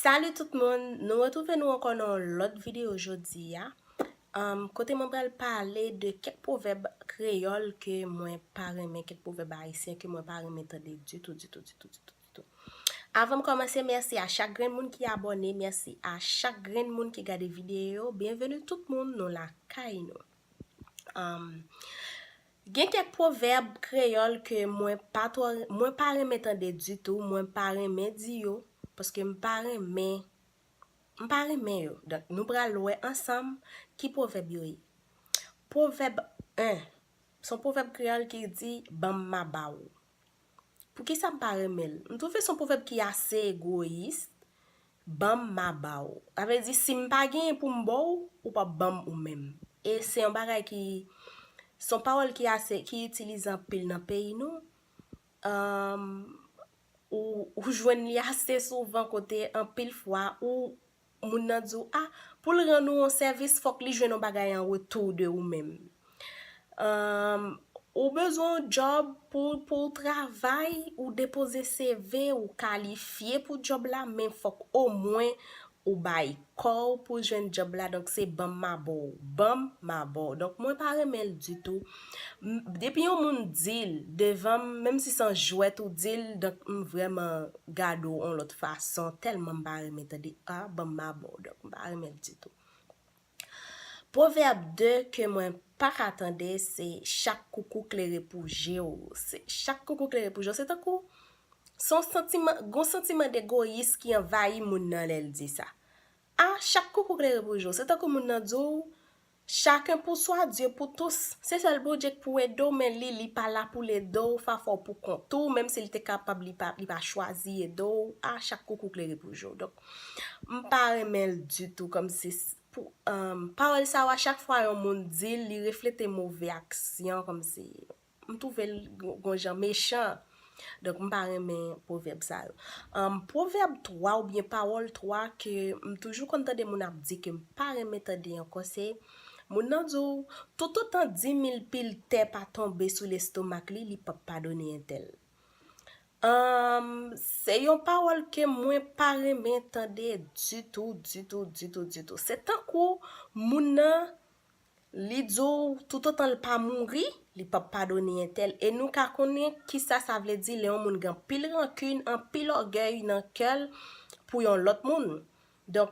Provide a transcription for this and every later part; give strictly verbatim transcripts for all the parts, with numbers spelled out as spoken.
Salut tout moun, nou retwouve nou ankò nan yon lòt videyo jodi a. Um, kote mwen pral pale de kèk pwovèb kreyòl ke mwen pa renmen, kèk pwovèb ayisyen ke mwen pa renmen tande ditou, ditou, ditou, ditou, ditou. Avan m kòmanse, mèsi a chak grenn moun ki abòne, mèsi a chak grenn moun ki gade videyo yo. Byenveni tout moun, nou lakay nou. Um, Gen kèk pwovèb kreyòl ke mwen pa twò, mwen pa renmen tande ditou, mwen pa renmen di yo, paske m pa renmen, m pa renmen yo. Donk, nou pral wè ansanm ki pwovèb yo ye. Pwovèb en, se yon pwovèb kreyòl ki di, "Ban m ma ba w." Poukisa m pa renmen l? M twouve se yon pwovèb ki ase egoyis. "Ban m ma ba w." Sa vle di, si m pa genyen pou m ba w, ou p ap ban m ou menm. E se yon bagay ki, se yon pawòl ki ase, ki itilize anpil nan peyi nou. Um, ou, ou jwenn li ase souvan kote anpil fwa ou moun nan di w, ah, pou l rann ou yon sèvis, fòk li jwenn yon bagay an retou de ou menm. Um, ou bezwen yon djòb pou, pou w travay, ou depoze C V, ou kalifye pou djòb la, men fòk omwen ou bay kò w pou w jwenn djòb la. Donk, se ban m ma ba w, ban m ma ba w. Donk, mwen pa renmen l ditou. M, depi yon moun di l devan m, menm si se yon jwèt ou di l, donk, m vrèman gade w yon lòt fason, tèlman m pa renmen tande, ah, ban m ma ba w. Donk, m pa renmen l ditou. Pwovèb de ke mwen pa ka tande, se chak koukou klere pou je w. Se chak koukou klere pou je w. Se tankou, se yon santiman, gon santiman degoyis ki anvayi moun nan lè l di sa. Ah, chak koukou klere pou je w. Se tankou moun nan di w, chacun pour soi, Dieu pour tous. Se sèl Bondye k pou ede w, men li, li pa la pou l ede w, fa fò pou kont ou, menm si l te kapab, li pa, li pa chwazi ede w. Ah, chak koukou klere pou je w. Donk, m pa renmen l ditou, kòmsi s-, pou, um, pawòl sa yo, a chak fwa yon moun di l, li reflete move aksyon, kòmsi m twouve l gon, gon jan mechan. Donk, m pa renmen pwovèb sa yo. Um, pwovèb twa oubyen pawòl twa ke m toujou konn tande moun ap di ke m pa renmen tande ankò, se moun nan di w, "Toutotan di mil pil tè pa tonbe sou lestomak li, li p ap padone entèl." Um, se yon pawòl ke mwen pa renmen tande ditou, ditou, ditou, ditou. Se tankou moun nan, li di w, toutotan l pa mouri, li p ap padone entèl. E nou ka konnen kisa sa vle di lè yon moun gen anpil rankin, anpil ògèy nan kè l pou yon lòt moun. Donk,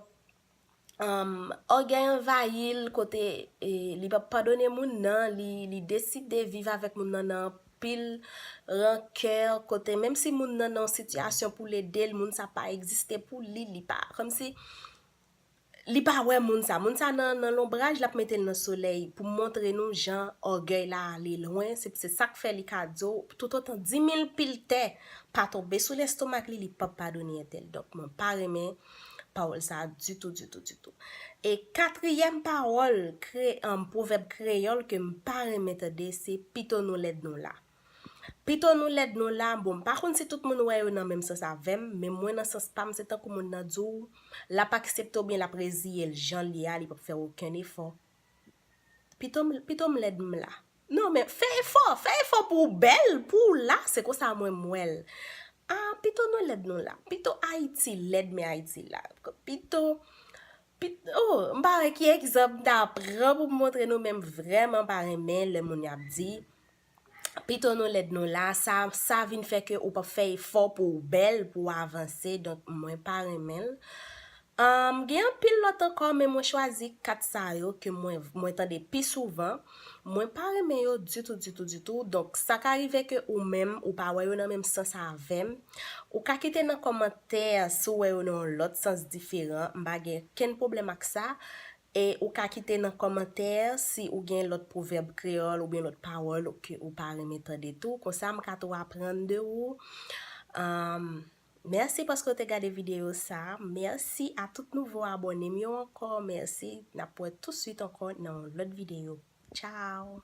um, ògèy anvayi l, kote, e, li p ap padone moun nan, li, li deside viv avèk moun nan nan anpil rankè, kote menm si moun nan nan yon sitiyasyon pou l ede l, moun sa pa egziste pou li, li pa, kòmsi li pa wè moun sa. Moun sa nan, nan lonbraj, l ap mete l nan solèy pou montre nou jan ògèy la ale lwen. Se, se sa k fè li ka di w, "Toutotan di mil pil tè pa tonbe sou lestomak li, li p ap padone entèl." Donk, mwen pa renmen pawòl sa a ditou, ditou, ditou. E katriyèm pawòl, kre-, um, pwovèb kreyòl ke m pa renmen tande, se "Pito nou lèd nou la." "Pito nou lèd nou la", bon, m pa konn si tout moun wè yo nan menm sans avè m, men mwen nan sans pa m, se tankou moun nan di w, l ap aksepte oubyen l ap reziye l jan l ye a, li p ap fè okenn efò. "Pito m, pito m lèd m la." Non, men fè efò, fè efò pou w bèl, pou w la, se konsa mwen m wè l. Ah, pito nou lèd nou la. Pito Ayiti lèd, men Ayiti la. Pito, pito, oh, m pa wè ki egzanp m ta pran pou m montre nou, men m vrèman pa renmen lè moun y ap di, "Pito nou lèd nou la", sa, sa vin fè ke ou p ap fè efò pou w bèl, pou w avanse, donk mwen pa renmen l. Um, gen anpil lòt ankò, men mwen chwazi kat sa yo ke mwen, mwen tande pi souvan. Mwen pa renmen yo ditou, ditou, ditou. Donk, sa ka rive ke ou menm, ou pa wè yo nan menm sans avè m. Ou ka kite nan kòmantè si w wè yo nan yon lòt sans diferan. M pa gen kenn pwoblèm ak sa. E ou ka kite nan kòmantè si ou gen lòt pwovèb kreyòl oubyen lòt pawòl ke ou pa renmen tande tou. Konsa, m ka tou aprann de ou. Um, Mèsi paske w te gade videyo sa a. Mèsi a tout nouvo abòne m yo ankò. Mèsi. N ap wè tousuit ankò nan yon lòt videyo. Tchao!